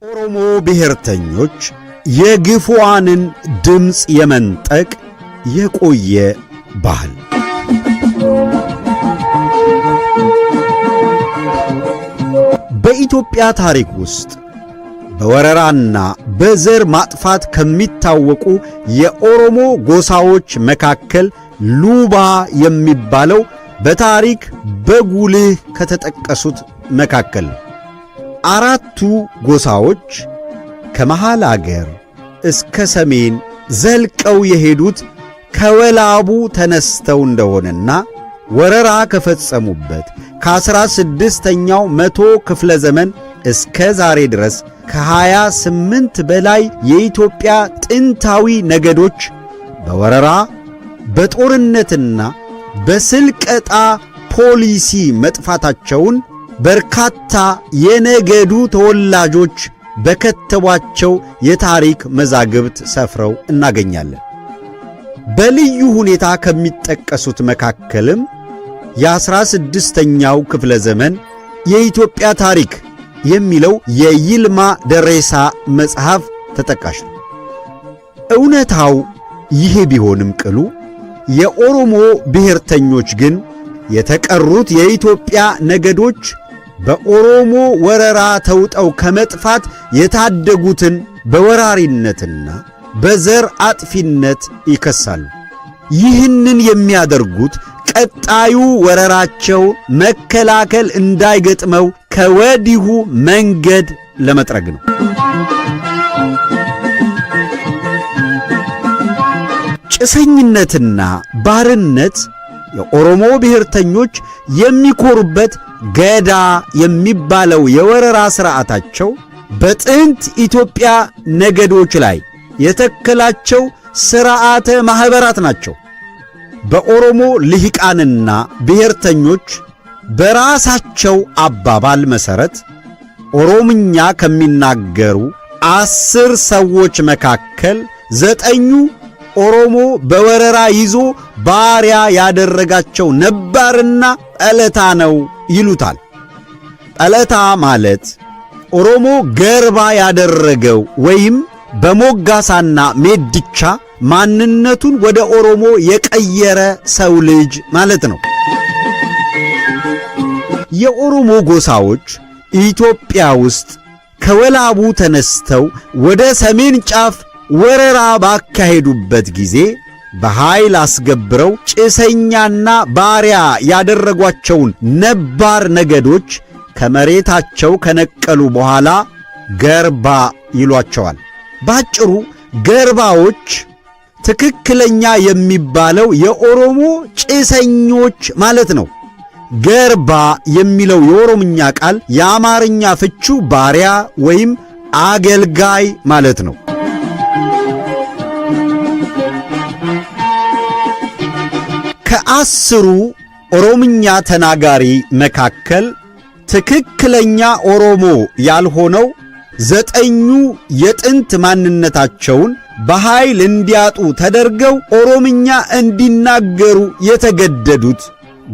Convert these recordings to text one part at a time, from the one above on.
ኦሮሞ ብሔርተኞች የግፉዓንን ድምፅ የመንጠቅ የቆየ ባህል። በኢትዮጵያ ታሪክ ውስጥ በወረራና በዘር ማጥፋት ከሚታወቁ የኦሮሞ ጎሳዎች መካከል ሉባ የሚባለው በታሪክ በጉልህ ከተጠቀሱት መካከል ነው። አራቱ ጎሳዎች ከመሃል አገር እስከ ሰሜን ዘልቀው የሄዱት ከወላቡ ተነስተው እንደሆነና ወረራ ከፈጸሙበት ከ16ኛው መቶ ክፍለ ዘመን እስከ ዛሬ ድረስ ከ28 በላይ የኢትዮጵያ ጥንታዊ ነገዶች በወረራ፣ በጦርነትና በስልቀጣ ፖሊሲ መጥፋታቸውን በርካታ የነገዱ ተወላጆች በከተቧቸው የታሪክ መዛግብት ሰፍረው እናገኛለን። በልዩ ሁኔታ ከሚጠቀሱት መካከልም የ16ኛው ክፍለ ዘመን የኢትዮጵያ ታሪክ የሚለው የይልማ ደሬሳ መጽሐፍ ተጠቃሽ ነው። እውነታው ይሄ ቢሆንም ቅሉ የኦሮሞ ብሔርተኞች ግን የተቀሩት የኢትዮጵያ ነገዶች በኦሮሞ ወረራ ተውጠው ከመጥፋት የታደጉትን በወራሪነትና በዘር አጥፊነት ይከሳሉ። ይህንን የሚያደርጉት ቀጣዩ ወረራቸው መከላከል እንዳይገጥመው ከወዲሁ መንገድ ለመጥረግ ነው። ጭሰኝነትና ባርነት የኦሮሞ ብሔርተኞች የሚኮሩበት ገዳ የሚባለው የወረራ ሥርዓታቸው በጥንት ኢትዮጵያ ነገዶች ላይ የተከላቸው ሥርዓተ ማኅበራት ናቸው። በኦሮሞ ልሂቃንና ብሔርተኞች በራሳቸው አባባል መሠረት ኦሮምኛ ከሚናገሩ 10 ሰዎች መካከል 9ኙ ኦሮሞ በወረራ ይዞ ባሪያ ያደረጋቸው ነባርና ጠለታ ነው ይሉታል። ጠለታ ማለት ኦሮሞ ገርባ ያደረገው ወይም በሞጋሳና ሜድቻ ማንነቱን ወደ ኦሮሞ የቀየረ ሰው ልጅ ማለት ነው። የኦሮሞ ጎሳዎች ኢትዮጵያ ውስጥ ከወላቡ ተነስተው ወደ ሰሜን ጫፍ ወረራ ባካሄዱበት ጊዜ በኃይል አስገብረው ጭሰኛና ባሪያ ያደረጓቸውን ነባር ነገዶች ከመሬታቸው ከነቀሉ በኋላ ገርባ ይሏቸዋል። ባጭሩ ገርባዎች ትክክለኛ የሚባለው የኦሮሞ ጭሰኞች ማለት ነው። ገርባ የሚለው የኦሮምኛ ቃል የአማርኛ ፍቹ ባሪያ ወይም አገልጋይ ማለት ነው። ከ10ሩ ኦሮምኛ ተናጋሪ መካከል ትክክለኛ ኦሮሞ ያልሆነው 9ኙ የጥንት ማንነታቸውን በኃይል እንዲያጡ ተደርገው ኦሮምኛ እንዲናገሩ የተገደዱት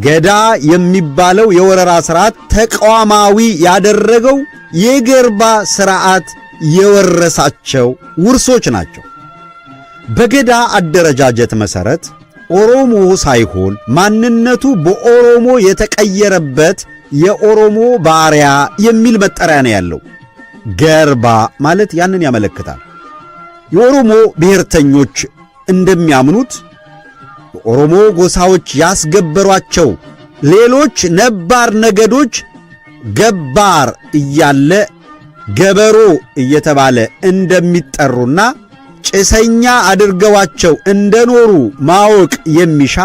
ገዳ የሚባለው የወረራ ሥርዓት ተቋማዊ ያደረገው የገርባ ሥርዓት የወረሳቸው ውርሶች ናቸው። በገዳ አደረጃጀት መሠረት ኦሮሞ ሳይሆን ማንነቱ በኦሮሞ የተቀየረበት የኦሮሞ ባሪያ የሚል መጠሪያ ነው ያለው። ገርባ ማለት ያንን ያመለክታል። የኦሮሞ ብሔርተኞች እንደሚያምኑት የኦሮሞ ጎሳዎች ያስገበሯቸው ሌሎች ነባር ነገዶች ገባር እያለ ገበሮ እየተባለ እንደሚጠሩና ጭሰኛ አድርገዋቸው እንደኖሩ ማወቅ የሚሻ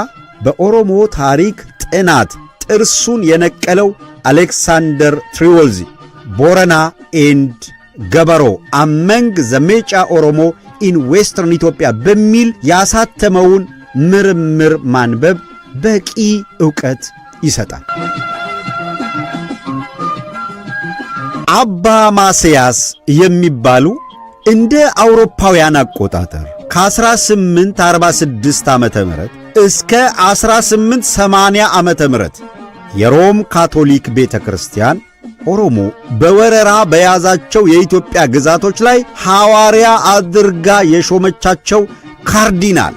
በኦሮሞ ታሪክ ጥናት ጥርሱን የነቀለው አሌክሳንደር ትሪወልዚ ቦረና and ገበሮ among the Mecha Oromo in Western Ethiopia በሚል ያሳተመውን ምርምር ማንበብ በቂ ዕውቀት ይሰጣል። አባ ማስያስ የሚባሉ እንደ አውሮፓውያን አቆጣጠር ከ1846 ዓመተ ምህረት እስከ 1880 ዓመተ ምህረት የሮም ካቶሊክ ቤተ ክርስቲያን ኦሮሞ በወረራ በያዛቸው የኢትዮጵያ ግዛቶች ላይ ሐዋርያ አድርጋ የሾመቻቸው ካርዲናል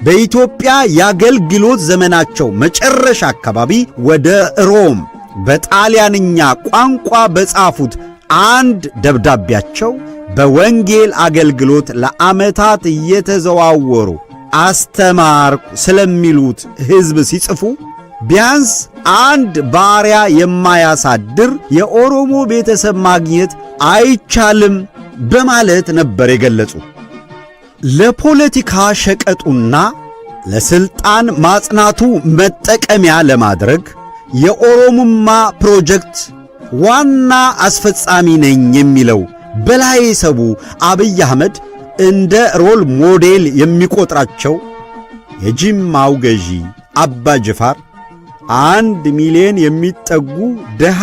በኢትዮጵያ የአገልግሎት ዘመናቸው መጨረሻ አካባቢ ወደ ሮም በጣሊያንኛ ቋንቋ በጻፉት አንድ ደብዳቤያቸው በወንጌል አገልግሎት ለዓመታት እየተዘዋወሩ አስተማርኩ ስለሚሉት ሕዝብ ሲጽፉ ቢያንስ አንድ ባሪያ የማያሳድር የኦሮሞ ቤተሰብ ማግኘት አይቻልም በማለት ነበር የገለጹ። ለፖለቲካ ሸቀጡና ለስልጣን ማጽናቱ መጠቀሚያ ለማድረግ የኦሮሙማ ፕሮጀክት ዋና አስፈጻሚ ነኝ የሚለው በላይ ሰቡ አብይ አህመድ እንደ role model የሚቆጥራቸው የጅማው ገዢ አባ ጅፋር 1 ሚሊዮን የሚጠጉ ድሃ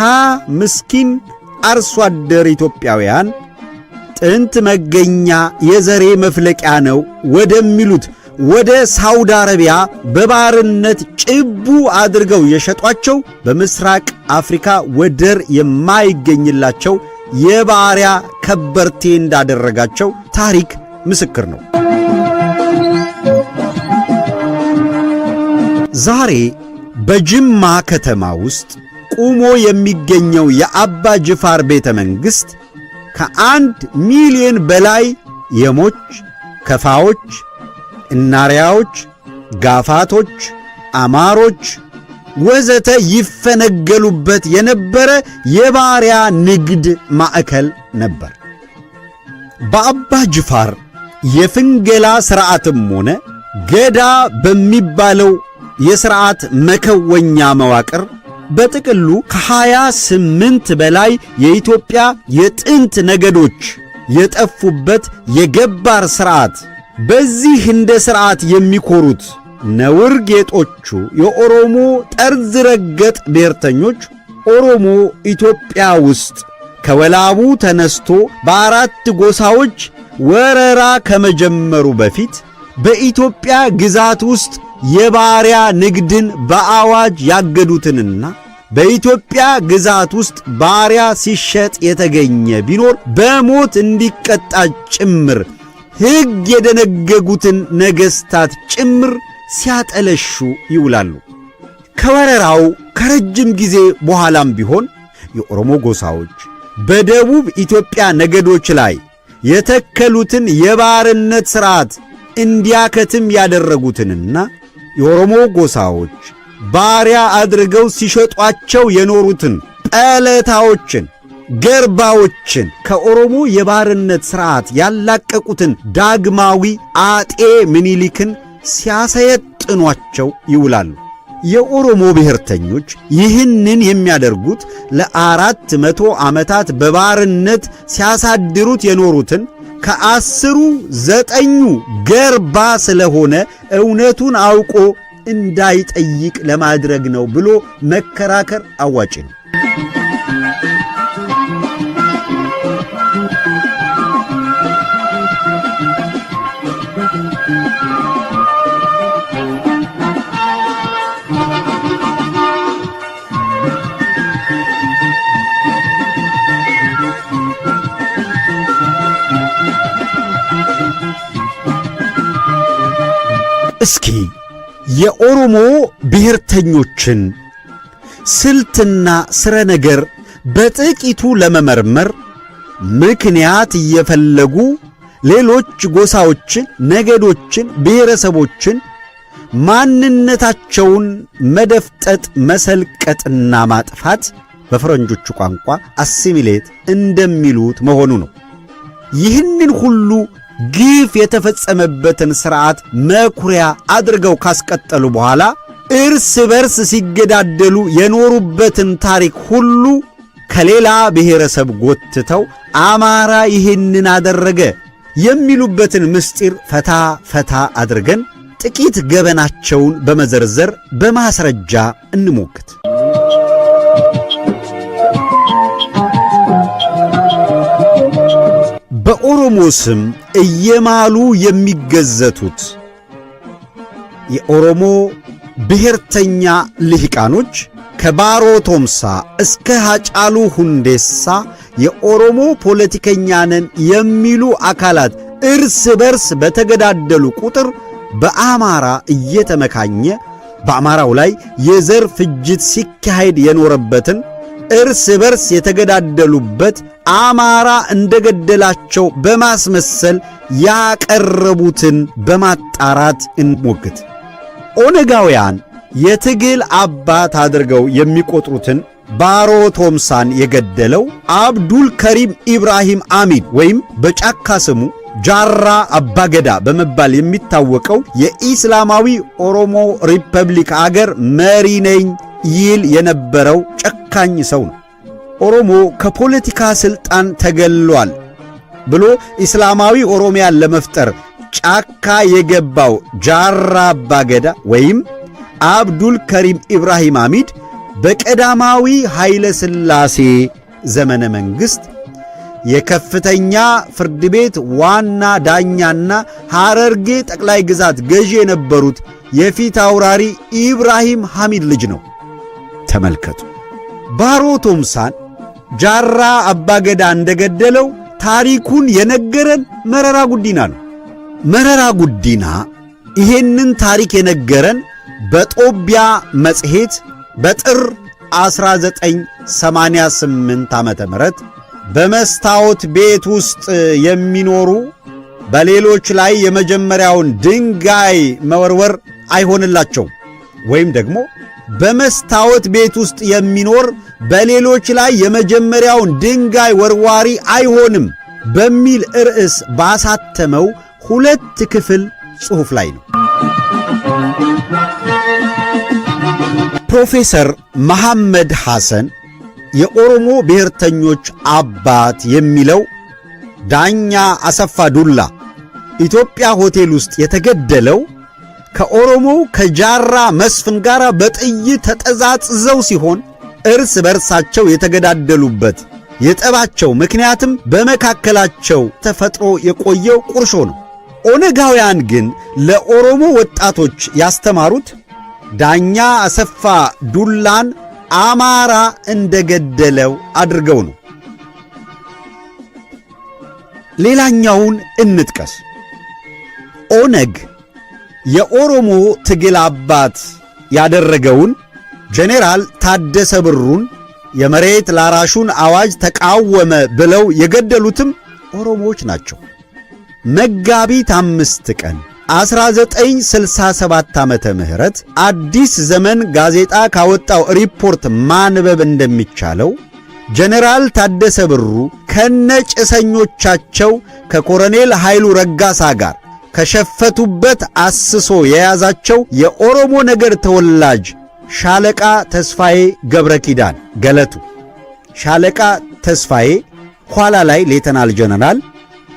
ምስኪን አርሶ አደር ኢትዮጵያውያን ጥንት መገኛ የዘሬ መፍለቂያ ነው ወደሚሉት ወደ ሳውዲ አረቢያ በባርነት ጭቡ አድርገው የሸጧቸው በምስራቅ አፍሪካ ወደር የማይገኝላቸው የባሪያ ከበርቴ እንዳደረጋቸው ታሪክ ምስክር ነው። ዛሬ በጅማ ከተማ ውስጥ ቁሞ የሚገኘው የአባ ጅፋር ቤተ መንግሥት ከ1 ሚሊዮን በላይ የሞች፣ ከፋዎች፣ እናሪያዎች፣ ጋፋቶች፣ አማሮች ወዘተ ይፈነገሉበት የነበረ የባሪያ ንግድ ማዕከል ነበር። በአባ ጅፋር የፍንገላ ሥርዓትም ሆነ ገዳ በሚባለው የሥርዓት መከወኛ መዋቅር በጥቅሉ ከ28 በላይ የኢትዮጵያ የጥንት ነገዶች የጠፉበት የገባር ሥርዓት፣ በዚህ እንደ ሥርዓት የሚኮሩት ነውር ጌጦቹ የኦሮሞ ጠርዝ ረገጥ ብሔርተኞች ኦሮሞ ኢትዮጵያ ውስጥ ከወላቡ ተነስቶ በአራት ጎሳዎች ወረራ ከመጀመሩ በፊት በኢትዮጵያ ግዛት ውስጥ የባሪያ ንግድን በአዋጅ ያገዱትንና በኢትዮጵያ ግዛት ውስጥ ባሪያ ሲሸጥ የተገኘ ቢኖር በሞት እንዲቀጣ ጭምር ሕግ የደነገጉትን ነገሥታት ጭምር ሲያጠለሹ ይውላሉ። ከወረራው ከረጅም ጊዜ በኋላም ቢሆን የኦሮሞ ጎሳዎች በደቡብ ኢትዮጵያ ነገዶች ላይ የተከሉትን የባርነት ሥርዓት እንዲያከትም ያደረጉትንና የኦሮሞ ጎሳዎች ባሪያ አድርገው ሲሸጧቸው የኖሩትን ጠለታዎችን፣ ገርባዎችን ከኦሮሞ የባርነት ሥርዓት ያላቀቁትን ዳግማዊ አጤ ምኒልክን ሲያሰየጥኗቸው ይውላሉ። የኦሮሞ ብሔርተኞች ይህንን የሚያደርጉት ለ400 ዓመታት በባርነት ሲያሳድሩት የኖሩትን ከአስሩ ዘጠኙ ገርባ ስለሆነ እውነቱን አውቆ እንዳይጠይቅ ለማድረግ ነው ብሎ መከራከር አዋጭ ነው። እስኪ የኦሮሞ ብሔርተኞችን ስልትና ስረ ነገር በጥቂቱ ለመመርመር ምክንያት እየፈለጉ ሌሎች ጎሳዎችን፣ ነገዶችን፣ ብሔረሰቦችን ማንነታቸውን መደፍጠጥ፣ መሰልቀጥና ማጥፋት በፈረንጆቹ ቋንቋ assimilate እንደሚሉት መሆኑ ነው። ይህንን ሁሉ ግፍ የተፈጸመበትን ሥርዓት መኩሪያ አድርገው ካስቀጠሉ በኋላ እርስ በርስ ሲገዳደሉ የኖሩበትን ታሪክ ሁሉ ከሌላ ብሔረሰብ ጎትተው አማራ ይህንን አደረገ የሚሉበትን ምስጢር ፈታ ፈታ አድርገን ጥቂት ገበናቸውን በመዘርዘር በማስረጃ እንሞግት። በኦሮሞ ስም እየማሉ የሚገዘቱት የኦሮሞ ብሔርተኛ ልሂቃኖች ከባሮ ቶምሳ እስከ ሃጫሉ ሁንዴሳ የኦሮሞ ፖለቲከኛ ነን የሚሉ አካላት እርስ በርስ በተገዳደሉ ቁጥር በአማራ እየተመካኘ በአማራው ላይ የዘር ፍጅት ሲካሄድ የኖረበትን እርስ በርስ የተገዳደሉበት አማራ እንደገደላቸው በማስመሰል ያቀረቡትን በማጣራት እንሞግት። ኦነጋውያን የትግል አባት አድርገው የሚቆጥሩትን ባሮ ቶምሳን የገደለው አብዱል ከሪም ኢብራሂም አሚድ ወይም በጫካ ስሙ ጃራ አባገዳ በመባል የሚታወቀው የኢስላማዊ ኦሮሞ ሪፐብሊክ አገር መሪ ነኝ ይል የነበረው ጨካኝ ሰው ነው። ኦሮሞ ከፖለቲካ ሥልጣን ተገልሏል ብሎ ኢስላማዊ ኦሮሚያን ለመፍጠር ጫካ የገባው ጃራ አባገዳ ወይም አብዱል ከሪም ኢብራሂም አሚድ በቀዳማዊ ኃይለ ሥላሴ ዘመነ መንግሥት የከፍተኛ ፍርድ ቤት ዋና ዳኛና ሐረርጌ ጠቅላይ ግዛት ገዢ የነበሩት የፊት አውራሪ ኢብራሂም ሐሚድ ልጅ ነው። ተመልከቱ። ባሮ ቶምሳን ጃራ አባገዳ እንደገደለው ታሪኩን የነገረን መረራ ጉዲና ነው። መረራ ጉዲና ይሄንን ታሪክ የነገረን በጦቢያ መጽሔት በጥር 1988 ዓመተ ምህረት በመስታወት ቤት ውስጥ የሚኖሩ በሌሎች ላይ የመጀመሪያውን ድንጋይ መወርወር አይሆንላቸውም፣ ወይም ደግሞ በመስታወት ቤት ውስጥ የሚኖር በሌሎች ላይ የመጀመሪያውን ድንጋይ ወርዋሪ አይሆንም በሚል ርዕስ ባሳተመው 2 ክፍል ጽሑፍ ላይ ነው። ፕሮፌሰር መሐመድ ሐሰን የኦሮሞ ብሔርተኞች አባት የሚለው ዳኛ አሰፋ ዱላ ኢትዮጵያ ሆቴል ውስጥ የተገደለው ከኦሮሞው ከጃራ መስፍን ጋር በጥይት ተጠዛጽዘው ሲሆን እርስ በርሳቸው የተገዳደሉበት የጠባቸው ምክንያትም በመካከላቸው ተፈጥሮ የቆየው ቁርሾ ነው። ኦነጋውያን ግን ለኦሮሞ ወጣቶች ያስተማሩት ዳኛ አሰፋ ዱላን አማራ እንደገደለው አድርገው ነው። ሌላኛውን እንጥቀስ። ኦነግ የኦሮሞ ትግል አባት ያደረገውን ጄኔራል ታደሰ ብሩን የመሬት ላራሹን አዋጅ ተቃወመ ብለው የገደሉትም ኦሮሞዎች ናቸው። መጋቢት 5 ቀን 1967 ዓመተ ምህረት አዲስ ዘመን ጋዜጣ ካወጣው ሪፖርት ማንበብ እንደሚቻለው ጄኔራል ታደሰ ብሩ ከነጭሰኞቻቸው ከኮሎኔል ኃይሉ ረጋሳ ጋር ከሸፈቱበት አስሶ የያዛቸው የኦሮሞ ነገር ተወላጅ ሻለቃ ተስፋዬ ገብረ ኪዳን ገለቱ፣ ሻለቃ ተስፋዬ ኋላ ላይ ሌተናል ጀነራል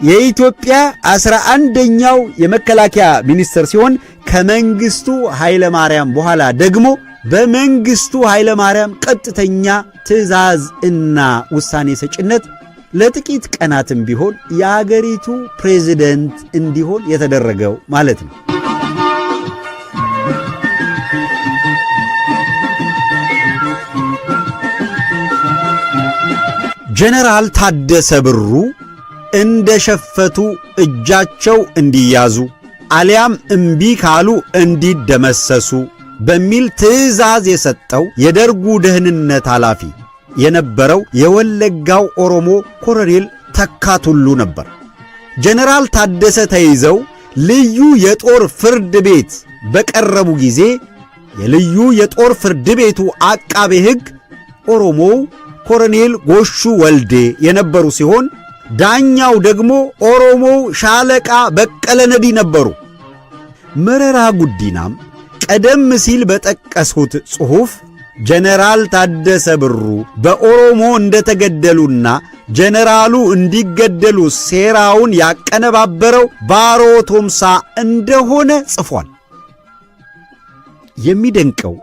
የኢትዮጵያ 11ኛው የመከላከያ ሚኒስትር ሲሆን ከመንግስቱ ኃይለ ማርያም በኋላ ደግሞ በመንግስቱ ኃይለ ማርያም ቀጥተኛ ትዕዛዝ እና ውሳኔ ሰጭነት ለጥቂት ቀናትም ቢሆን የአገሪቱ ፕሬዝደንት እንዲሆን የተደረገው ማለት ነው። ጀነራል ታደሰ ብሩ እንደሸፈቱ እጃቸው እንዲያዙ አሊያም እምቢ ካሉ እንዲደመሰሱ በሚል ትዕዛዝ የሰጠው የደርጉ ደህንነት ኃላፊ የነበረው የወለጋው ኦሮሞ ኮሎኔል ተካ ቱሉ ነበር። ጀነራል ታደሰ ተይዘው ልዩ የጦር ፍርድ ቤት በቀረቡ ጊዜ የልዩ የጦር ፍርድ ቤቱ አቃቤ ሕግ ኦሮሞው ኮሎኔል ጎሹ ወልዴ የነበሩ ሲሆን ዳኛው ደግሞ ኦሮሞው ሻለቃ በቀለ ነዲ ነበሩ። መረራ ጉዲናም ቀደም ሲል በጠቀሱት ጽሑፍ ጀነራል ታደሰ ብሩ በኦሮሞ እንደተገደሉና ጀነራሉ እንዲገደሉ ሴራውን ያቀነባበረው ባሮ ቶምሳ እንደሆነ ጽፏል። የሚደንቀው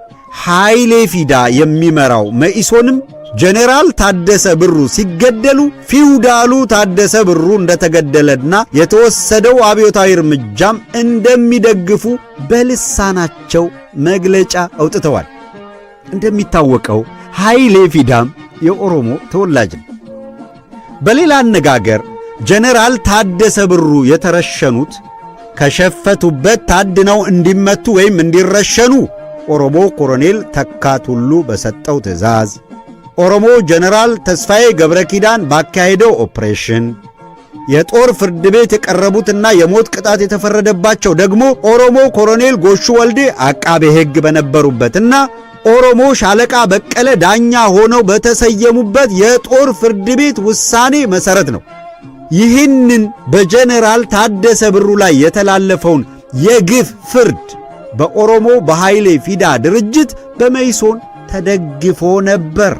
ኃይሌ ፊዳ የሚመራው መኢሶንም ጀነራል ታደሰ ብሩ ሲገደሉ ፊውዳሉ ታደሰ ብሩ እንደተገደለና የተወሰደው አብዮታዊ እርምጃም እንደሚደግፉ በልሳናቸው መግለጫ አውጥተዋል። እንደሚታወቀው ኃይሌ ፊዳም የኦሮሞ ተወላጅ ነው። በሌላ አነጋገር ጀነራል ታደሰ ብሩ የተረሸኑት ከሸፈቱበት ታድነው እንዲመቱ ወይም እንዲረሸኑ ኦሮሞ ኮሎኔል ተካ ቱሉ በሰጠው ትዕዛዝ፣ ኦሮሞ ጀነራል ተስፋዬ ገብረ ኪዳን ባካሄደው ኦፕሬሽን፣ የጦር ፍርድ ቤት የቀረቡትና የሞት ቅጣት የተፈረደባቸው ደግሞ ኦሮሞ ኮሎኔል ጎሹ ወልዴ አቃቤ ሕግ በነበሩበትና ኦሮሞ ሻለቃ በቀለ ዳኛ ሆነው በተሰየሙበት የጦር ፍርድ ቤት ውሳኔ መሠረት ነው። ይህንን በጀነራል ታደሰ ብሩ ላይ የተላለፈውን የግፍ ፍርድ በኦሮሞ በኃይሌ ፊዳ ድርጅት በመይሶን ተደግፎ ነበር።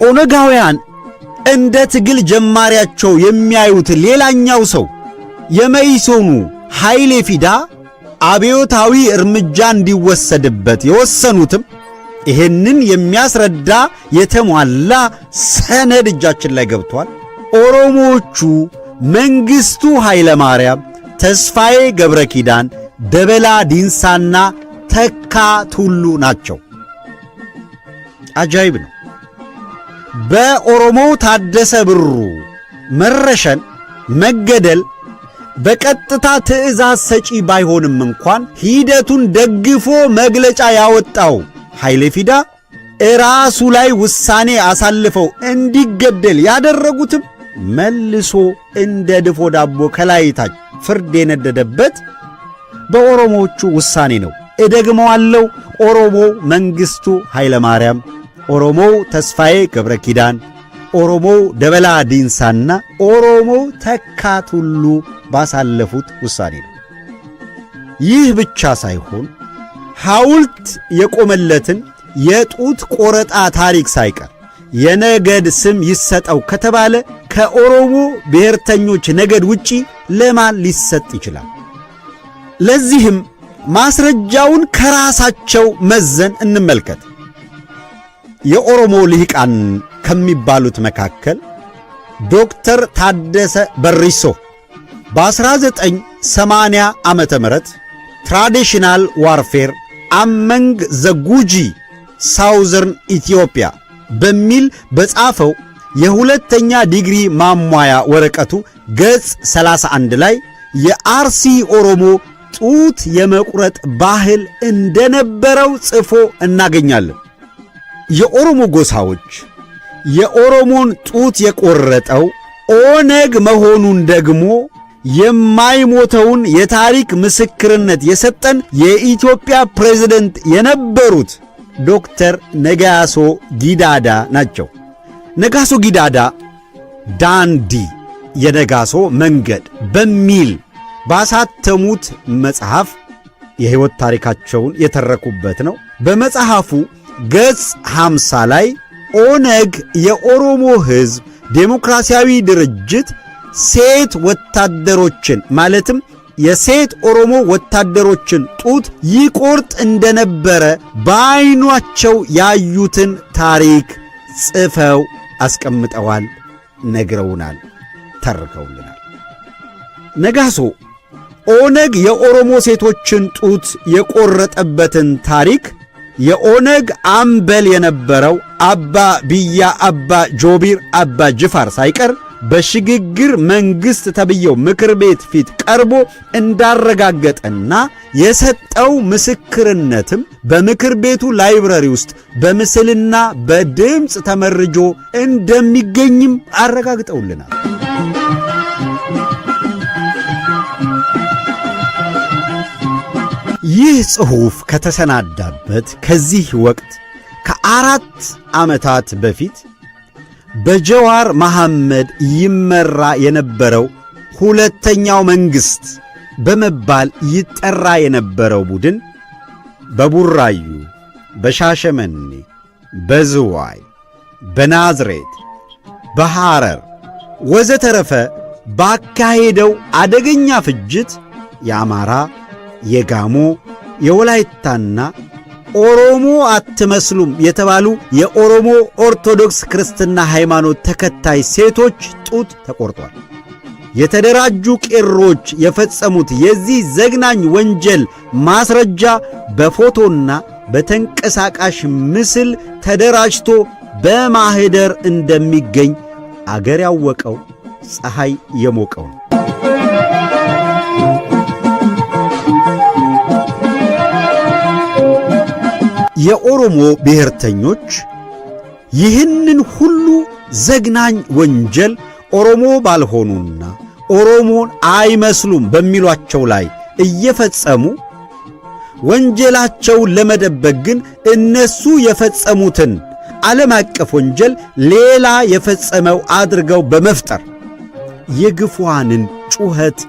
ኦነጋውያን እንደ ትግል ጀማሪያቸው የሚያዩት ሌላኛው ሰው የመይሶኑ ኃይሌ ፊዳ አብዮታዊ እርምጃ እንዲወሰድበት የወሰኑትም ይሄንን የሚያስረዳ የተሟላ ሰነድ እጃችን ላይ ገብቷል። ኦሮሞዎቹ መንግሥቱ ኃይለ ማርያም፣ ተስፋዬ ገብረ ኪዳን፣ ደበላ ዲንሳና ተካ ቱሉ ናቸው። አጃይብ ነው። በኦሮሞ ታደሰ ብሩ መረሸን መገደል በቀጥታ ትዕዛዝ ሰጪ ባይሆንም እንኳን ሂደቱን ደግፎ መግለጫ ያወጣው ኃይሌ ፊዳ እራሱ ላይ ውሳኔ አሳልፈው እንዲገደል ያደረጉትም መልሶ እንደ ድፎ ዳቦ ከላይ ታች ፍርድ የነደደበት በኦሮሞዎቹ ውሳኔ ነው። እደግመዋለሁ። ኦሮሞ መንግሥቱ ኃይለማርያም፣ ኦሮሞው ተስፋዬ ገብረ ኪዳን፣ ኦሮሞው ደበላ ዲንሳና ኦሮሞው ተካ ቱሉ ባሳለፉት ውሳኔ ነው። ይህ ብቻ ሳይሆን ሐውልት የቆመለትን የጡት ቆረጣ ታሪክ ሳይቀር የነገድ ስም ይሰጠው ከተባለ ከኦሮሞ ብሔርተኞች ነገድ ውጪ ለማን ሊሰጥ ይችላል? ለዚህም ማስረጃውን ከራሳቸው መዘን እንመልከት። የኦሮሞ ልሂቃን ከሚባሉት መካከል ዶክተር ታደሰ በሪሶ በ1980 ዓመተ ምህረት Traditional Warfare Among the Guji, Southern Ethiopia በሚል በጻፈው የሁለተኛ ዲግሪ ማሟያ ወረቀቱ ገጽ 31 ላይ የአርሲ ኦሮሞ ጡት የመቁረጥ ባህል እንደነበረው ጽፎ እናገኛለን። የኦሮሞ ጎሳዎች የኦሮሞን ጡት የቆረጠው ኦነግ መሆኑን ደግሞ የማይሞተውን የታሪክ ምስክርነት የሰጠን የኢትዮጵያ ፕሬዝደንት የነበሩት ዶክተር ነጋሶ ጊዳዳ ናቸው። ነጋሶ ጊዳዳ ዳንዲ የነጋሶ መንገድ በሚል ባሳተሙት መጽሐፍ የሕይወት ታሪካቸውን የተረኩበት ነው። በመጽሐፉ ገጽ 50 ላይ ኦነግ የኦሮሞ ሕዝብ ዴሞክራሲያዊ ድርጅት ሴት ወታደሮችን፣ ማለትም የሴት ኦሮሞ ወታደሮችን ጡት ይቆርጥ እንደነበረ በዓይናቸው ያዩትን ታሪክ ጽፈው አስቀምጠዋል፣ ነግረውናል፣ ተርከውልናል። ነጋሶ ኦነግ የኦሮሞ ሴቶችን ጡት የቆረጠበትን ታሪክ የኦነግ አምበል የነበረው አባ ቢያ አባ ጆቢር አባ ጅፋር ሳይቀር በሽግግር መንግሥት ተብየው ምክር ቤት ፊት ቀርቦ እንዳረጋገጠና የሰጠው ምስክርነትም በምክር ቤቱ library ውስጥ በምስልና በድምፅ ተመርጆ እንደሚገኝም አረጋግጠውልናል። ይህ ጽሑፍ ከተሰናዳበት ከዚህ ወቅት ከ4 ዓመታት በፊት በጀዋር መሐመድ ይመራ የነበረው ሁለተኛው መንግሥት በመባል ይጠራ የነበረው ቡድን በቡራዩ፣ በሻሸመኔ፣ በዝዋይ፣ በናዝሬት፣ በሐረር ወዘተረፈ ባካሄደው አደገኛ ፍጅት የአማራ፣ የጋሞ፣ የወላይታና ኦሮሞ አትመስሉም የተባሉ የኦሮሞ ኦርቶዶክስ ክርስትና ሃይማኖት ተከታይ ሴቶች ጡት ተቆርጧል። የተደራጁ ቄሮች የፈጸሙት የዚህ ዘግናኝ ወንጀል ማስረጃ በፎቶና በተንቀሳቃሽ ምስል ተደራጅቶ በማኅደር እንደሚገኝ አገር ያወቀው ፀሐይ የሞቀው ነው። የኦሮሞ ብሔርተኞች ይህንን ሁሉ ዘግናኝ ወንጀል ኦሮሞ ባልሆኑና ኦሮሞን አይመስሉም በሚሏቸው ላይ እየፈጸሙ ወንጀላቸውን ለመደበቅ ግን እነሱ የፈጸሙትን ዓለም አቀፍ ወንጀል ሌላ የፈጸመው አድርገው በመፍጠር የግፉዓንን ጩኸት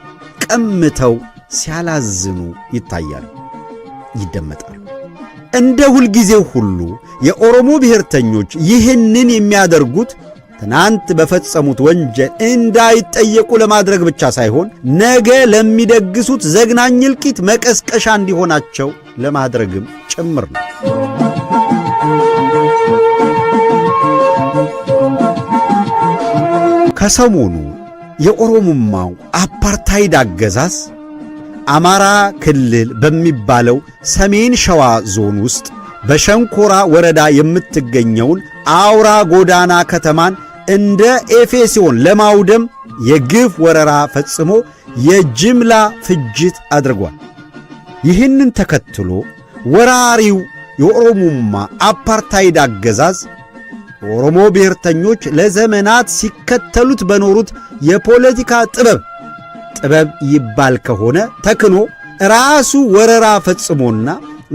ቀምተው ሲያላዝኑ ይታያሉ፣ ይደመጣሉ። እንደ ሁልጊዜው ሁሉ የኦሮሞ ብሔርተኞች ይህንን የሚያደርጉት ትናንት በፈጸሙት ወንጀል እንዳይጠየቁ ለማድረግ ብቻ ሳይሆን ነገ ለሚደግሱት ዘግናኝ እልቂት መቀስቀሻ እንዲሆናቸው ለማድረግም ጭምር ነው። ከሰሞኑ የኦሮሞማው አፓርታይድ አገዛዝ አማራ ክልል በሚባለው ሰሜን ሸዋ ዞን ውስጥ በሸንኮራ ወረዳ የምትገኘውን አውራ ጎዳና ከተማን እንደ ኤፌሶን ለማውደም የግፍ ወረራ ፈጽሞ የጅምላ ፍጅት አድርጓል። ይህንን ተከትሎ ወራሪው የኦሮሞማ አፓርታይድ አገዛዝ ኦሮሞ ብሔርተኞች ለዘመናት ሲከተሉት በኖሩት የፖለቲካ ጥበብ ጥበብ ይባል ከሆነ ተክኖ ራሱ ወረራ ፈጽሞና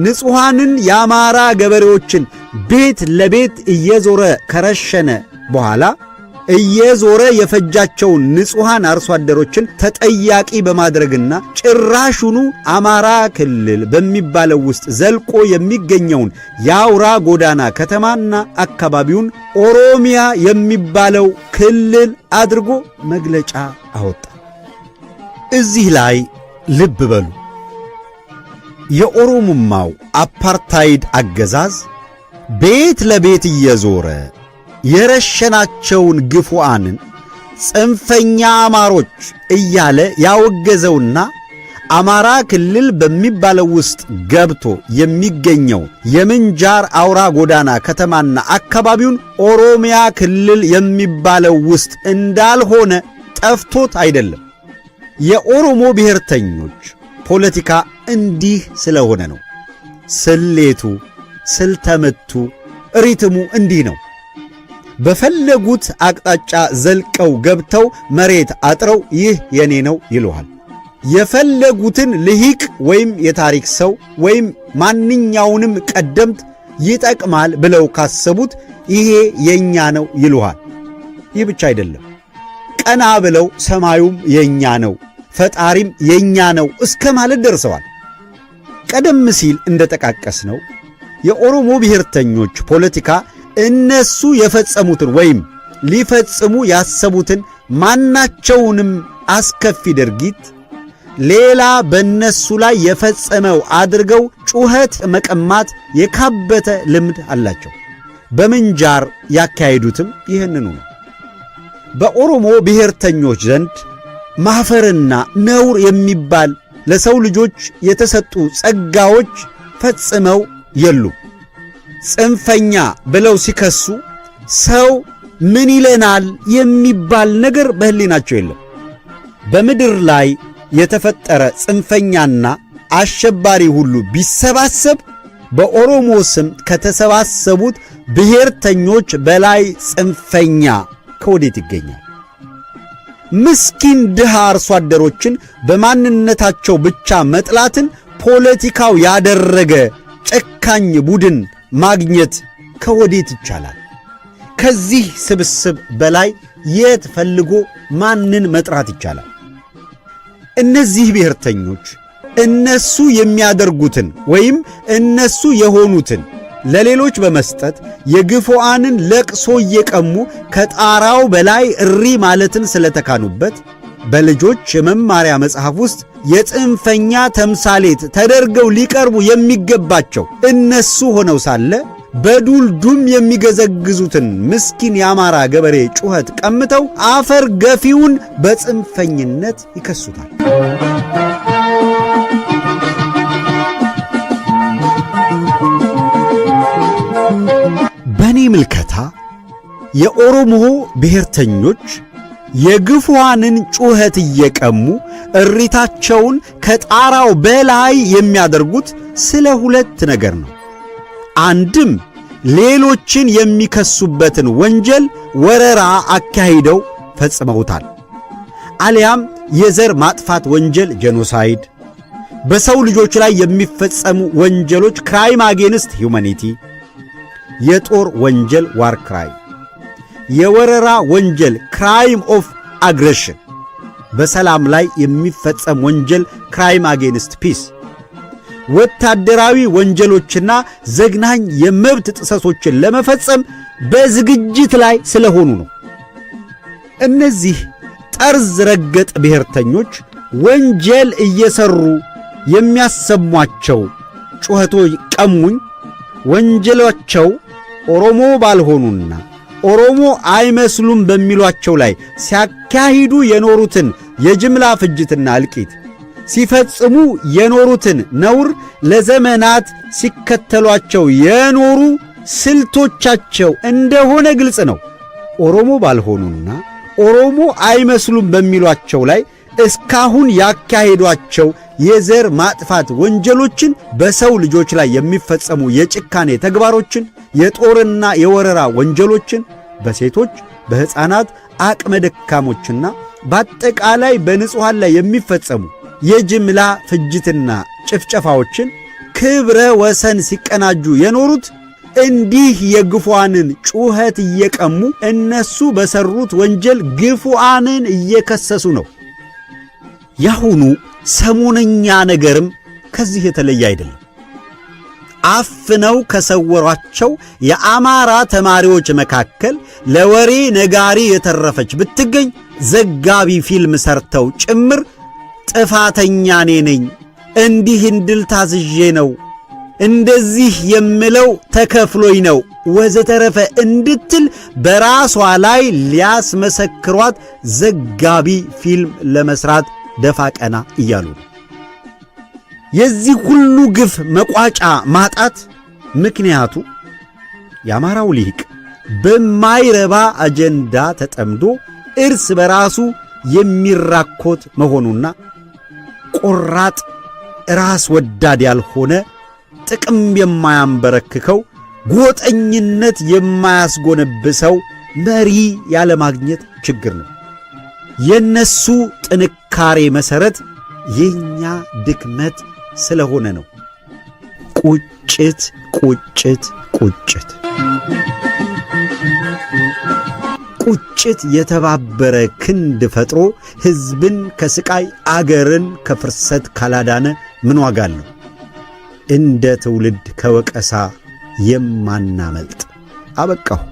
ንጹሐንን የአማራ ገበሬዎችን ቤት ለቤት እየዞረ ከረሸነ በኋላ እየዞረ የፈጃቸውን ንጹሐን አርሶ አደሮችን ተጠያቂ በማድረግና ጭራሹኑ አማራ ክልል በሚባለው ውስጥ ዘልቆ የሚገኘውን የአውራ ጎዳና ከተማና አካባቢውን ኦሮሚያ የሚባለው ክልል አድርጎ መግለጫ አወጣ። እዚህ ላይ ልብ በሉ። የኦሮሞማው አፓርታይድ አገዛዝ ቤት ለቤት እየዞረ የረሸናቸውን ግፉዓንን ጽንፈኛ አማሮች እያለ ያወገዘውና አማራ ክልል በሚባለው ውስጥ ገብቶ የሚገኘው የምንጃር አውራ ጎዳና ከተማና አካባቢውን ኦሮሚያ ክልል የሚባለው ውስጥ እንዳልሆነ ጠፍቶት አይደለም። የኦሮሞ ብሔርተኞች ፖለቲካ እንዲህ ስለሆነ ነው። ስሌቱ፣ ስልተምቱ፣ ሪትሙ እንዲህ ነው። በፈለጉት አቅጣጫ ዘልቀው ገብተው መሬት አጥረው ይህ የኔ ነው ይሉሃል። የፈለጉትን ልሂቅ ወይም የታሪክ ሰው ወይም ማንኛውንም ቀደምት ይጠቅማል ብለው ካሰቡት ይሄ የኛ ነው ይሉሃል። ይህ ብቻ አይደለም፣ ቀና ብለው ሰማዩም የኛ ነው ፈጣሪም የኛ ነው እስከ ማለት ደርሰዋል። ቀደም ሲል እንደጠቃቀስነው የኦሮሞ ብሔርተኞች ፖለቲካ እነሱ የፈጸሙትን ወይም ሊፈጽሙ ያሰቡትን ማናቸውንም አስከፊ ድርጊት ሌላ በእነሱ ላይ የፈጸመው አድርገው ጩኸት መቀማት የካበተ ልምድ አላቸው። በምንጃር ያካሄዱትም ይህንኑ ነው። በኦሮሞ ብሔርተኞች ዘንድ ማፈርና ነውር የሚባል ለሰው ልጆች የተሰጡ ጸጋዎች ፈጽመው የሉም። ጽንፈኛ ብለው ሲከሱ ሰው ምን ይለናል የሚባል ነገር በሕሊናቸው የለም። በምድር ላይ የተፈጠረ ጽንፈኛና አሸባሪ ሁሉ ቢሰባሰብ በኦሮሞ ስም ከተሰባሰቡት ብሔርተኞች በላይ ጽንፈኛ ከወዴት ይገኛል? ምስኪን ድሃ አርሶ አደሮችን በማንነታቸው ብቻ መጥላትን ፖለቲካው ያደረገ ጨካኝ ቡድን ማግኘት ከወዴት ይቻላል? ከዚህ ስብስብ በላይ የት ፈልጎ ማንን መጥራት ይቻላል? እነዚህ ብሔርተኞች እነሱ የሚያደርጉትን ወይም እነሱ የሆኑትን ለሌሎች በመስጠት የግፉዓንን ለቅሶ እየቀሙ ከጣራው በላይ እሪ ማለትን ስለተካኑበት በልጆች የመማሪያ መጽሐፍ ውስጥ የጽንፈኛ ተምሳሌት ተደርገው ሊቀርቡ የሚገባቸው እነሱ ሆነው ሳለ በዱልዱም የሚገዘግዙትን ምስኪን የአማራ ገበሬ ጩኸት ቀምተው አፈር ገፊውን በጽንፈኝነት ይከሱታል። በእኔ ምልከታ የኦሮሞ ብሔርተኞች የግፉዓንን ጩኸት እየቀሙ እሪታቸውን ከጣራው በላይ የሚያደርጉት ስለ ሁለት ነገር ነው። አንድም ሌሎችን የሚከሱበትን ወንጀል ወረራ አካሂደው ፈጽመውታል፣ አሊያም የዘር ማጥፋት ወንጀል genocide፣ በሰው ልጆች ላይ የሚፈጸሙ ወንጀሎች crime against humanity፣ የጦር ወንጀል war crime፣ የወረራ ወንጀል crime of aggression፣ በሰላም ላይ የሚፈጸም ወንጀል crime against peace፣ ወታደራዊ ወንጀሎችና ዘግናኝ የመብት ጥሰቶችን ለመፈጸም በዝግጅት ላይ ስለሆኑ ነው። እነዚህ ጠርዝ ረገጥ ብሔርተኞች ወንጀል እየሠሩ የሚያሰሟቸው ጩኸቶች ቀሙኝ ወንጀላቸው ኦሮሞ ባልሆኑና ኦሮሞ አይመስሉም በሚሏቸው ላይ ሲያካሂዱ የኖሩትን የጅምላ ፍጅትና እልቂት፣ ሲፈጽሙ የኖሩትን ነውር፣ ለዘመናት ሲከተሏቸው የኖሩ ስልቶቻቸው እንደሆነ ግልጽ ነው። ኦሮሞ ባልሆኑና ኦሮሞ አይመስሉም በሚሏቸው ላይ እስካሁን ያካሄዷቸው የዘር ማጥፋት ወንጀሎችን፣ በሰው ልጆች ላይ የሚፈጸሙ የጭካኔ ተግባሮችን፣ የጦርና የወረራ ወንጀሎችን፣ በሴቶች፣ በሕፃናት፣ አቅመ ደካሞችና በአጠቃላይ በንጹሐን ላይ የሚፈጸሙ የጅምላ ፍጅትና ጭፍጨፋዎችን ክብረ ወሰን ሲቀናጁ የኖሩት እንዲህ የግፉዓንን ጩኸት እየቀሙ እነሱ በሠሩት ወንጀል ግፉዓንን እየከሰሱ ነው። ያሁኑ ሰሞነኛ ነገርም ከዚህ የተለየ አይደለም። አፍነው ከሰወሯቸው የአማራ ተማሪዎች መካከል ለወሬ ነጋሪ የተረፈች ብትገኝ ዘጋቢ ፊልም ሰርተው ጭምር ጥፋተኛ እኔ ነኝ፣ እንዲህ እንድል ታዝዤ ነው፣ እንደዚህ የምለው ተከፍሎኝ ነው ወዘተረፈ እንድትል በራሷ ላይ ሊያስመሰክሯት ዘጋቢ ፊልም ለመስራት ደፋ ቀና እያሉ ነው። የዚህ ሁሉ ግፍ መቋጫ ማጣት ምክንያቱ የአማራው ልሂቅ በማይረባ አጀንዳ ተጠምዶ እርስ በራሱ የሚራኮት መሆኑና ቆራጥ ራስ ወዳድ ያልሆነ፣ ጥቅም የማያንበረክከው፣ ጎጠኝነት የማያስጎነብሰው መሪ ያለማግኘት ችግር ነው። የነሱ ጥንካሬ መሠረት የኛ ድክመት ስለሆነ ነው። ቁጭት፣ ቁጭት፣ ቁጭት። ቁጭት የተባበረ ክንድ ፈጥሮ ሕዝብን ከስቃይ አገርን ከፍርሰት ካላዳነ ምን ዋጋ አለው? እንደ ትውልድ ከወቀሳ የማናመልጥ አበቃሁ።